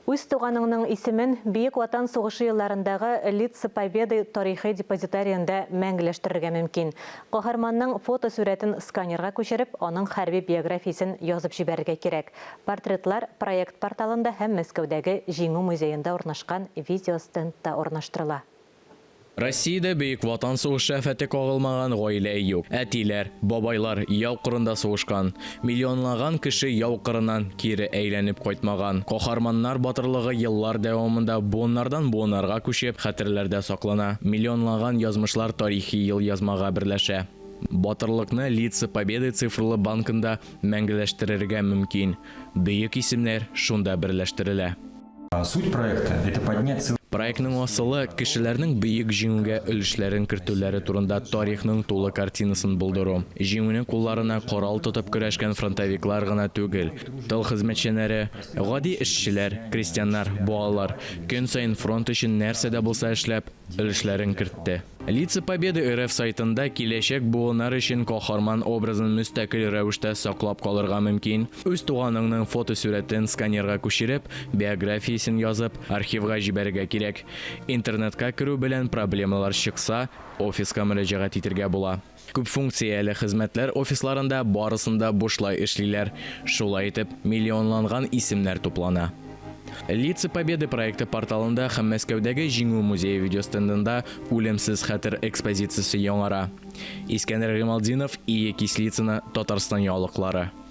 Үз туганыңның исемен Бөек Ватан сугышы елларындагы Лица Победы тарихи депозитариенда мәңгеләштерергә мөмкин. Каһарманның фотосурәтен сканерга күчереп, аның хәрби биографиясен язып җибәрергә кирәк. Портретлар проект порталында һәм Мәскәүдәге Җиңү музеенда урнашкан видеостендта урнаштырыла. Россиядә Бөек Ватан сугышы афәте кагылмаган гаилә юк. Әтиләр, бабайлар яу кырында сугышкан. Миллионлаган кеше яу кырыннан кире әйләнеп кайтмаган. Каһарманнар батырлыгы еллар дәвамында буыннардан буыннарга күчеп, хәтерләрдә саклана. Миллионлаган язмышлар тарихи елъязмага берләшә. Батырлыкны Лица Победы цифрлы банкында мәңгеләштерергә мөмкин. Бөек исемнәр шунда берләштерелә. Суть проекта, это поднять целый. Проектның асылы, кешеләрнең Бөек Җиңүгә өлешләрен кертүләре турында тарихның тулы картинасын булдыру. Җиңүне кулларына корал тотып көрәшкән фронтовиклар гына түгел, тыл хезмәтчәннәре, гади эшчеләр, крестьяннар, балалар, көн саен фронт өчен нәрсә дә булса эшләп, өлешләрен кертте. Лица Победы РФ сайтында киләчәк буыннар өчен каһарман образын мөстәкыйль рәвештә саклап калырга мөмкин. Үз туганыңның фотосурәтен сканерга күчереп, биографиясен язып, архивга җибәрергә кирәк. Интернетка керү белән проблемалар чыкса, офиска мөрәҗәгать итергә була. Күпфункцияле хезмәтләр офисларында барысын да бушлай эшлиләр. Шулай итеп, миллионланган исемнәр туплана. Лица Победы проекты порталында һәм Мәскәүдәге Җиңү музее видеостендында Үлемсез хәтер экспозициясе яңара. Искәндәр Гыймалтдинов, Ия Кислицына, Татарстан яңалыклары.